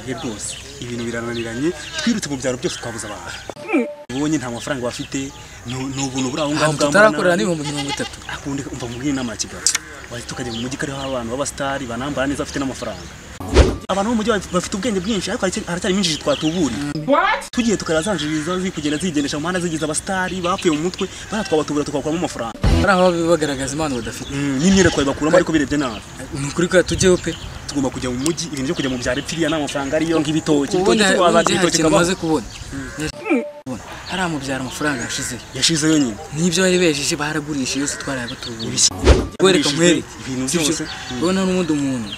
Twe rwose ibintu birananiranye, twirutse mu byaro byose twabuze abantu. Ubonye nta mafaranga bafite, ni ubuntu buri aho ngaho bwa tutarakorera n'ibihumbi 30. Akundi umva mu inama ya Kigali. Wahita tukajya mu mujyi kariho abantu b'abastari banambara neza bafite n'amafaranga. Abantu bo mu mujyi bafite ubwenge bwinshi ariko haracyari iminjiji twatuburiye. Tugiye tukarazanjiriza zikugenda zigendesha mu muhanda zigize abastari bapfuye mu mutwe, baratwabatubura tukabakuramo amafaranga. Hari aho bagaragaza impano badafite. N'imyenda twayibakuramo ariko birebye nabi. Ni ukuri ko tujyeho pe. Tugomba kujya mu mujyi, ibintu byo kujya mu byaro pfiriya nta mafaranga ariyo nk'ibitoki. Ibitoki twabaza ibitoki kamaze kubona. Hari mu byaro amafaranga yashizeyo. Yashizeyo nyine. Nibyo bari bejeje baragurisha yose twarayabatuburiye. Kwereka nkwereke ibintu byose. Ubona n'ubundi umuntu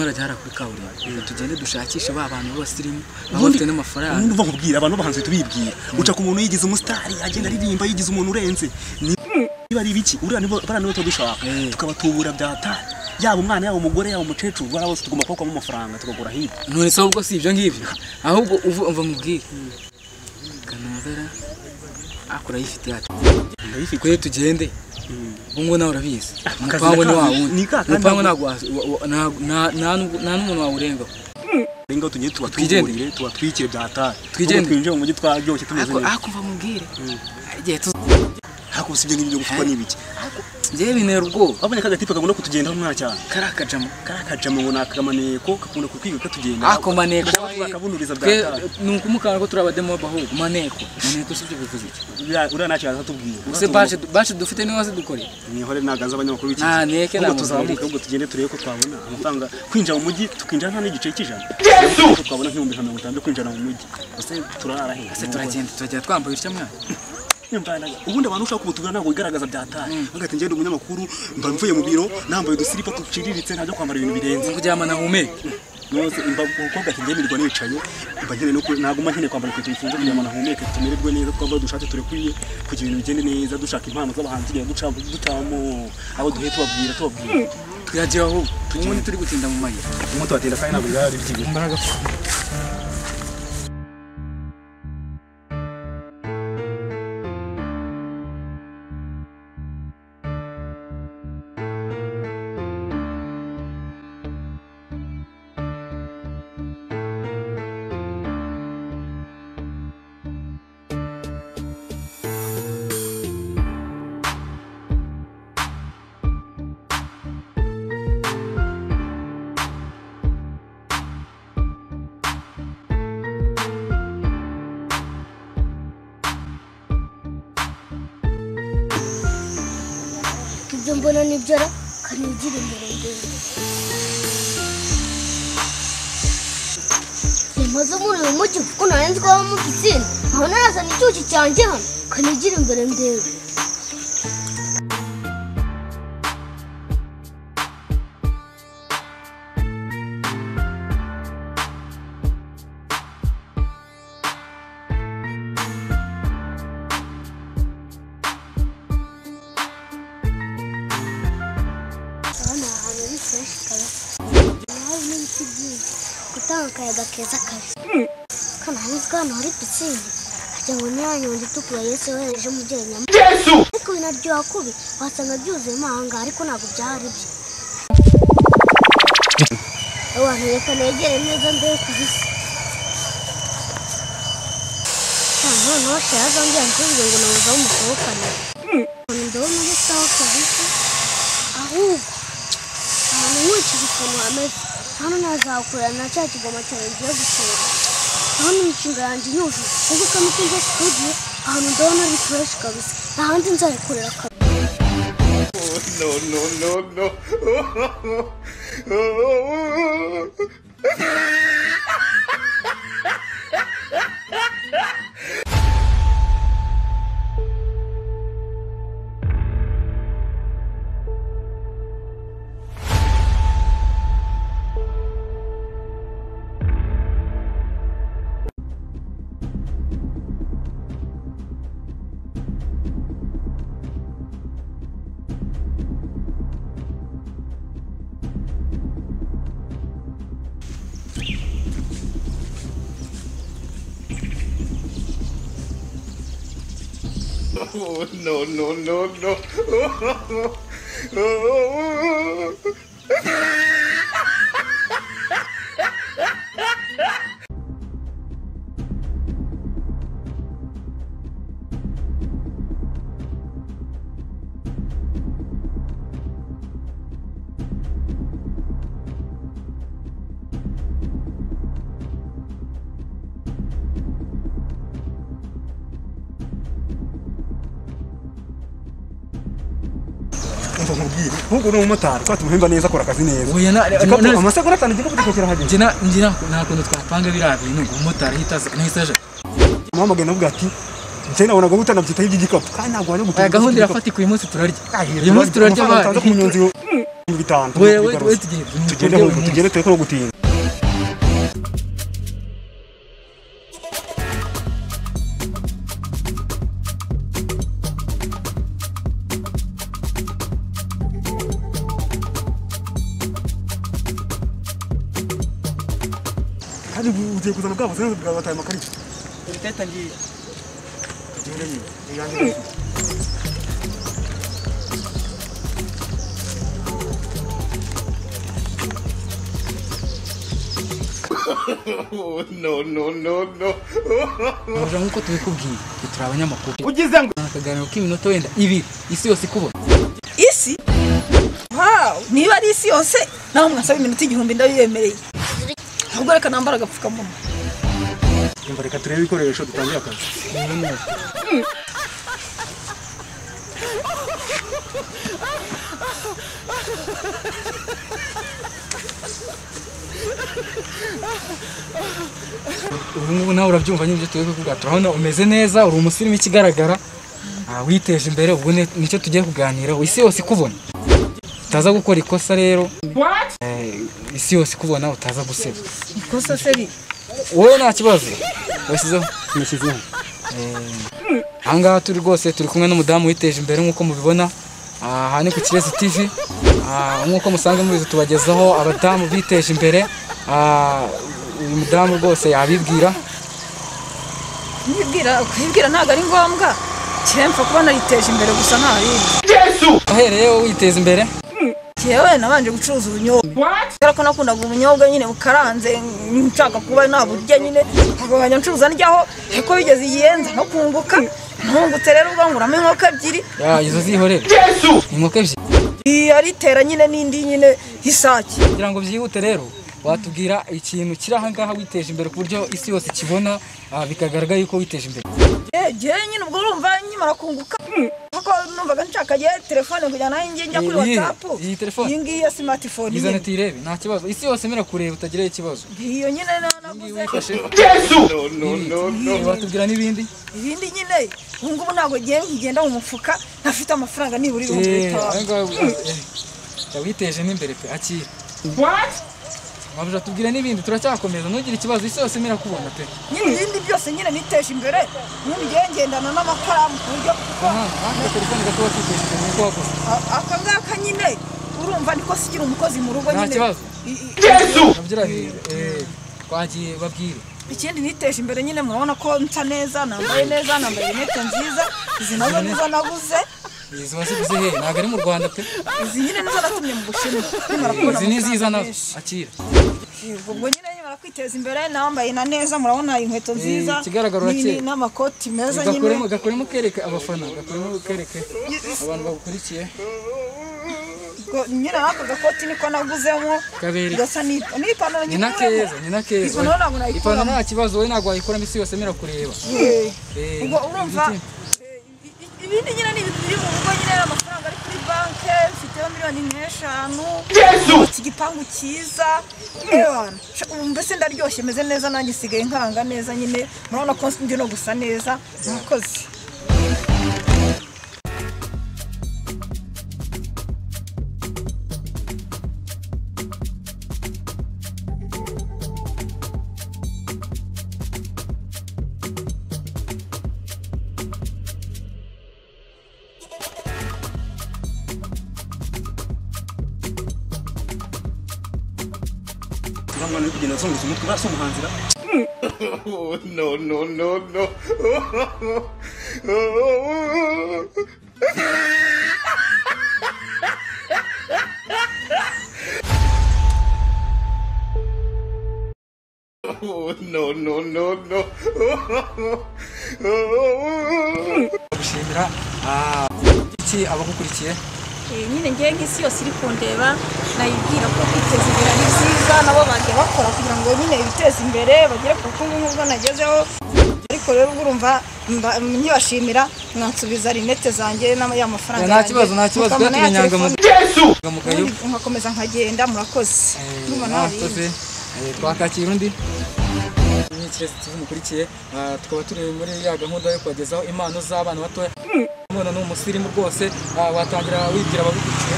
arajya kuri kaburimbo. Tugende dushakishe ba bantu b'abasirimu bafite n'amafaranga. Ubundi uva nkubwira abantu bahanze tubibwira. Uca ku muntu yigize umusitari agenda aririmba yigize umuntu urenze. Niba ari ibiki uriya nibo baranibo dushaka tukabatubura byatari. Yaba umwana yaba umugore yaba umukecuru bara bose tugomba kubakuramo amafaranga tukagura hirya. None se ahubwo si ibyo ngibyo. Ahubwo uva nkubwire. Kanavera akora yifite yacu. Ndayifite. Kwe tugende. Ubwo nawe urabizi. Umupango ni wawe. Umupango ntabwo nta n'umuntu wawurengaho. Rengaho tugiye tubatwigurire tubatwikire byatari. Twigende twinjire mu mujyi twaryoshye tumeze neza. Ako mva mubwire. Igihe hako sibyo ngibyo gufukwa nibiki. Ngiye bintera ubwoba. Wabonye kagatipe kagomba kutugendaho mwana cyane. Karakajamo. Karakajamo ngo nakamaneko kakunda kutwiga katugenda. Ako maneko bakabunuriza byatari. Nuko umukana ko turabademo baho maneko. Maneko sibyo bivuze iki? Uriya ntacyo yazatubwiye. Use baje dufite niwe wazidukore. Nihore nagaza abanyamakuru b'iki. Nta neke na tuzamuka ubwo tugende turebe ko twabona amafaranga kwinjira mu mujyi tukinjira nta n'igice cy'ijana. Twabona nk'ibihumbi 50 byo kwinjira mu mujyi. Ese turara he? Ese turagenda turajya twambaye utya mwana. Ubundi abantu ushaka kubutubura ntabwo wigaragaza byatari. Bagati ngende umunyamakuru mba mvuye mu biro nambaye udusiripa tuciriritse ntajya kwambara ibintu birenze. Kuryama na humeke. Nose imba umukobwa ati ngemirwa nicaye mba nkeneye no naguma nkeneye kwambara inkweto bifunze kuryama na humeke tumererwe neza twambaye udushati turekwiye kugira ibintu bigende neza dushaka impano z'abahanzi tugenda duca dutamo abo duhe tubabwira. Twagiye aho ubundi turi gutinda mu mayira. Umuto watinda kandi ntabwo byari byigiye. Imbaraga. Ibyo mbona nibyara kanigira imbere ndende. Nemaze muri uyu mujyi kuko nari nzi ko habamo pisine, aho narazana icyuki cyanjye hano kanigira imbere ndende. Gutanga akayaga keza kabisa. Kana nzi hano hari pisine kugira ngo ntiyanyonge itukura Yesu yohereje umubyeyi nyamara. Ariko binaryoha kubi wasanga byuzuyemo aha ngaha ariko ntabwo byari byo. Abantu reka negere neza ndebe kabisa. Noneho shira zongera nsubize ngo nabuze aho musohokana. Ndabona ari sawa kabisa. Ahubwo ahantu nkurikije ukuntu hameze hano nazahakorera na cya kigoma cyanjye ngiye gusura. Hano imishinga yanjye inyujuje kuko kamitinze studio ahantu ndabona ari fresh kabisa. Nta handi nzayikorera kabisa. No no no no. Oh, no, no, no, no. Oh, oh, oh. Nkubwire nk'ubwo ni umumotari twatuma tumuhemba neza akora akazi neza. Oya na amasegonda 5 igikapu kikakira hageze. Njye nta kuntu twapanga biriya bintu ngo umumotari ahita aje. Muhamagaye navuga ati njye nabonaga utanabyitaho iby'igikapu kandi ntabwo wajya gutunga. Aya gahunda irafatika uyu munsi turarya. Uyu munsi turarya abantu ku munyonzi 5,000. Wewe tugende ahubwo tugende tureke no gutinda. Kandi ugiye kuzana bwabo zero bwa bataye amakarita. Ikarita ngiye. Tugende nyine. No no no no. Muje nkuko tubikubwiye, turi abanyamakuru. Ugize ngo akaganiro k'iminota wenda ibiri, isi yose ikubona. Isi? Wow, niba ari isi yose, naho mwasaba iminota 1000 ndabiyemereye. Ahubwo reka nambara agapfukamunwa. Umva reka turebe ibikoresho dutangira akazi. Ubu ngubu nawe urabyumva nyine ibyo tugiye kuvuga. Turabona umeze neza, uri umusirimu ikigaragara, witeje imbere, ubwo nicyo tugiye kuganiraho. Isi yose ikubona. Utaza gukora ikosa rero. Isi yose ikubona utaza guseba. Ikosa se wowe nta kibazo. Washyizeho? Nashyizeho. Aha ngaha turi rwose turi kumwe n'umudamu witeje imbere nk'uko mubibona. Aha ni ku Kirezi TV. Nk'uko musanzwe mubizi tubagezaho abadamu biteje imbere. Uyu mudamu rwose yabibwira. Kwibwira ntabwo ari ngombwa. Cyemfa kuba nariteje imbere gusa nta bindi. Yesu! Ahereye wowe witeza imbere? Yewe nabanje gucuruza ubunyobwa. Kubera ko nakundaga ubunyobwa nyine bukaranze nshaka kuba naburya nyine nkagabanya ncuruza ndyaho ariko bigeze igihe nza no kunguka. Ntungutse rero ubwo nguramo inkoko 2. Ya izo zihorere. Yesu! Inkoko 2. Aritera nyine n'indi nyine isake. Kugira ngo byihute rero watubwira ikintu kiri aha ngaha witeje imbere ku buryo isi yose kibona bikagaragara yuko witeje imbere. Nyine ubwo urumva nkimara kunguka kuko numvaga nshaka telefone kugira nanjye njya kuri WhatsApp. Iyi telefone iyi ngiyi ya smartphone izana tuyirebe nta kibazo, isi yose mera kureba utagira ikibazo. Iyo nyine naguze. Yesu! No no no. Watubwira n'ibindi? Ibindi nyine ubu ngubu ntabwo ngiye nkigenda mu mufuka ntafite amafaranga nibura 5,000. Witeje n'imbere pe akira. What? Mabuja tubwira n'ibindi turacyakomeza ntugire ikibazo isi yose mera kubona pe. Nyine ibindi byose nyine niteje imbere ubundi ngiye ngendana n'amakaramu ku buryo kuko telefone gato wakiteje imbere nuko waguze. Aka ngaka nyine urumva niko sigira umukozi mu rugo nyine. Nta kibazo. Yesu! Twagiye babwire. Ikindi niteje imbere nyine murabona ko nsa neza, nambaye neza, nambaye rinete nziza, izi nazo nizo naguze. Izi waziguze he? Ntabwo ari mu Rwanda pe. Izi nyine nizo natumye mu Bushinwa. Izi ni nziza nazo. Akira. Ubwo nyine nyimara kwiteza imbere nambaye na neza murabona inkweto nziza. Ikigaragara urakeye. N'amakoti meza nyine. Gakoremo kereke abafana, gakoremo kereke abantu bagukurikiye. Nyine nako gakoti niko naguzemo. Gasa n'ipantaro nyine. Ni na keza. Ipantaro nta kibazo wowe ntabwo wayikuramo isi yose mera kureba. Ubwo urumva ibindi nyine ni biri mu rugo nyine amafaranga ari kuri banke mfiteho miliyoni 5. Yesu! Iki gipangu cyiza. Ubu mbese ndaryoshye meze neza nanjye sigaye nkanga neza nyine murabona ko ndi no gusa neza murakoze. Mwana kugenda azunguza umutwe basi umuhanzira. No no no no. No no no no. Gushimira iki abagukurikiye nyine ngiye nk'isi yose iri kundeba nayibwira ko kwiteza imbere ari byiza nabo bagiye bakora kugira ngo nyine biteze imbere bagere ku bukungu nk'ubwo nagezeho ariko rero ubwo urumva Nkibashimira mwansubiza rinete zanjye n'amafaranga. Nta kibazo, nta kibazo, twaturinyangamugayo nkakomeza nkagenda. Murakoze. Murakoze. Twakakira undi. Ni Kirezi TV mukurikiye, tukaba turi muri ya gahunda yo kubagezaho impano z'abana batoya. Umwana ni umusirimu rwose, watangira wibwira abagukurikiye.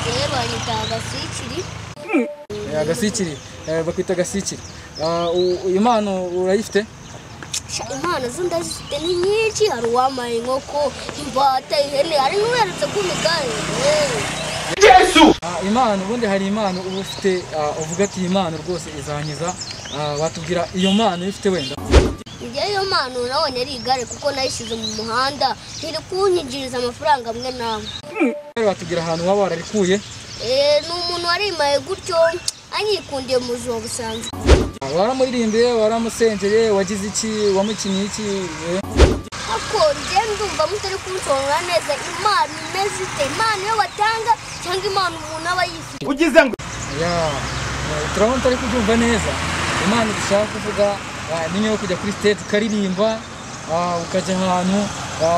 Njyewe banyita Gasikiri. Gasikiri, bakwita Gasikiri. Impano urayifite? Impano zo ndazifite ni nyinshi. Hari uwamaye inkoko, imbata, ihene, hari n'uherutse kumpa igare. Yesu! Impano ubundi hari impano uba ufite uvuga ati impano rwose izankiza, watubwira iyo mpano ifite wenda? Njyewe iyo mpano nabonye ari igare kuko nayishyize mu muhanda, ntiri kunyinjiriza amafaranga amwe n'amwe. Watubwira ahantu waba wararikuye? Ni umuntu warimaye gutyo anyikundiye mu buzima busanzwe. Waramuririmbiye, waramusengeye, wagize iki, wamukinnye iki? Ako njye ndumva mutari kunsobanurira neza impano imeze ite, impano iyo batanga cyangwa impano umuntu aba yifite. Ugize ngo turabona utari kubyumva neza. Impano dushaka kuvuga ni yo kujya kuri stage ukaririmba, ukajya ahantu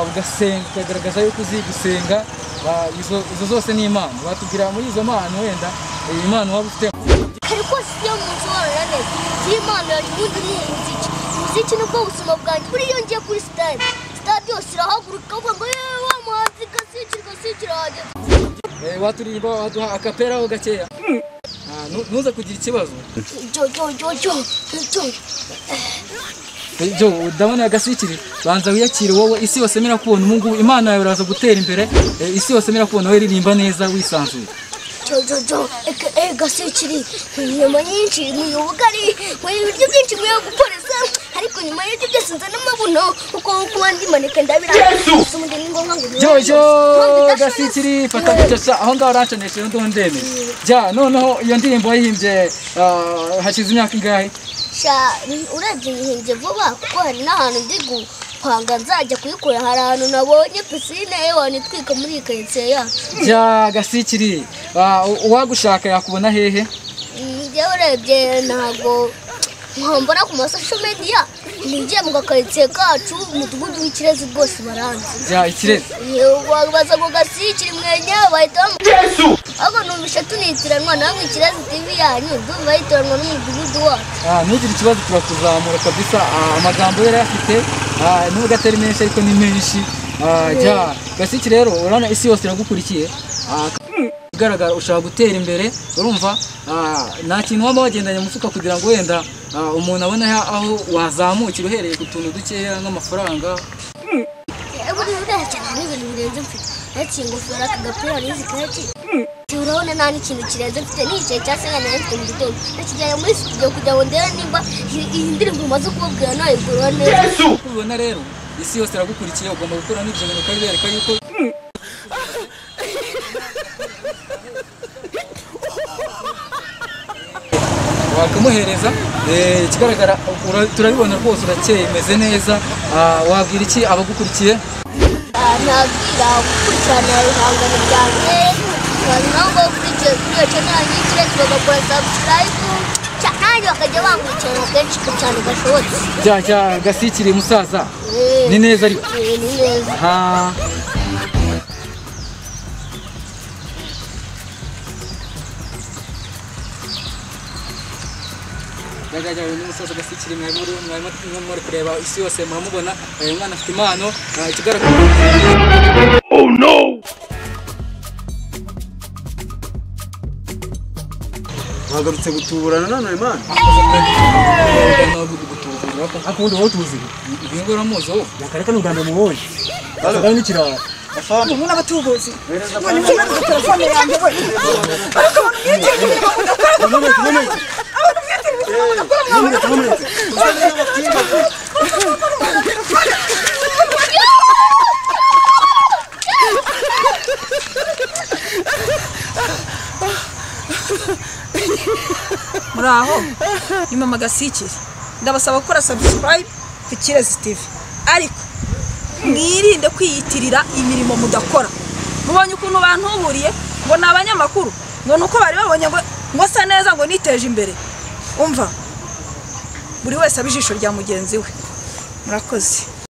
ugasenga, ukagaragaza yuko uzi gusenga. Izo zose ni impano. Watubwira muri izo mpano wenda impano waba ufite? Ariko si yo munsobanurira neza, si impano yanjye ubundi ni umuziki. Umuziki nibwo buzima bwanjye. Buriya iyo ngiye kuri stade, stade yose irahaguruka ikavuga ngo yewe wa muhanzi Gasikiri, Gasikiri ahageze. Waturirimba, waduha akapera ho gakeya? Ntuze kugira ikibazo. Jo jo jo jo jo. Jo, ndabona Gasikiri, banza wiyakire wowe, isi yose mirakubona ubu ngubu, imana yawe iraza gutera imbere, isi yose mirakubona wowe ririmba neza wisanzuye. Jo jo jo, Gasikiri, inyama nyinshi, ubugari, ibiryo byinshi nkwiye gukoreza, ariko nyuma y'ibyo byose nzana amabuno kuko kuba ndimanika ndabira. Jo jo Gasikiri, fata gutya aho ngaho urancanisha undi ndemeye. Ja, noneho iyo ndirimbo wayihimbye hashize imyaka ingahe? Urebye nyihimbye vuba kuko hari n'ahantu ndi gupanga nzajya kuyikora. Hari ahantu nabonye pisine wanitwika muri iyi karitsiye yacu. Ja Gasikiri, uwagushaka yakubona hehe? Njyewe urebye ntabwo mbona ku masosho media, ninjiye mu gakaritsiye kacu, umudugudu w'Ikirezi rwose baranzi. Ja Ikirezi. Baza ngo Gasikiri mwenyewe bahita Yesu! Ahubwo numvishe tunitiranwa namwe Ikirezi TV yanyu, ndumva yitiranwa n'umudugudu wacu. Ntugire ikibazo, turakuzamura kabisa. Amagambo yari afite nubwo atari menshi ariko ni menshi. Ja Gasikiri rero urabona isi yose iragukurikiye, igaragara ushaka gutera imbere, urumva nta kintu waba wagendanye mu mufuka kugira ngo wenda umuntu abone aho wazamukira uhereye ku tuntu dukeya nk'amafaranga. Buriya cyane n'ibintu birenze mfite, uretse ingofero, aka gapira n'izi kenshi urabona nta n'ikintu kirenze mfite. Nicaye cyangwa se nkana mfite mu gitondo nakijyanye muri studio kugira ngo ndebe nimba iyi ndirimbo umaze kubabwira nayigorora neza. Uko ubibona rero isi yose iragukurikiye, ugomba gukora n'ibyo bintu ukabibereka yuko wakamuhereza. Ikigaragara turabibona rwose urakeye, umeze neza. Wabwira iki abagukurikiye? Nabwira gukurikirana ibihangano byanjye, nabo bakurikiye kuri iyo channel y'Ikirezi bagakora subscribe, nanjye bakajya bankurikirana kenshi cyane gashobotse. Ja Gasikiri musaza, ni neza ariko? Ni neza. Jya n'umusaza Gasikiri mwari kureba isi yose muramubona, uyu mwana afite impano ikigaragara. Oh no! Wagarutse gutuburana none imana? Akundi wowe tuzi. Ngo uramuzi wowe? Nakareka n'ubwa mubonye. Azaga n'ikirara. Umuntu abatubuzi. Ngo ni mwe telefone yanjye we. Ariko abantu Muraho, ni Mama Gasikiri. Ndabasaba gukora subscribe ku Kirezi TV. Ariko mwirinde kwiyitirira imirimo mudakora. Mubonye ukuntu bantuburiye ngo ni abanyamakuru, ngo nuko bari babonye ngo sa neza ngo niteje imbere. Umva, buri wese abijisho rya mugenzi we. Murakoze.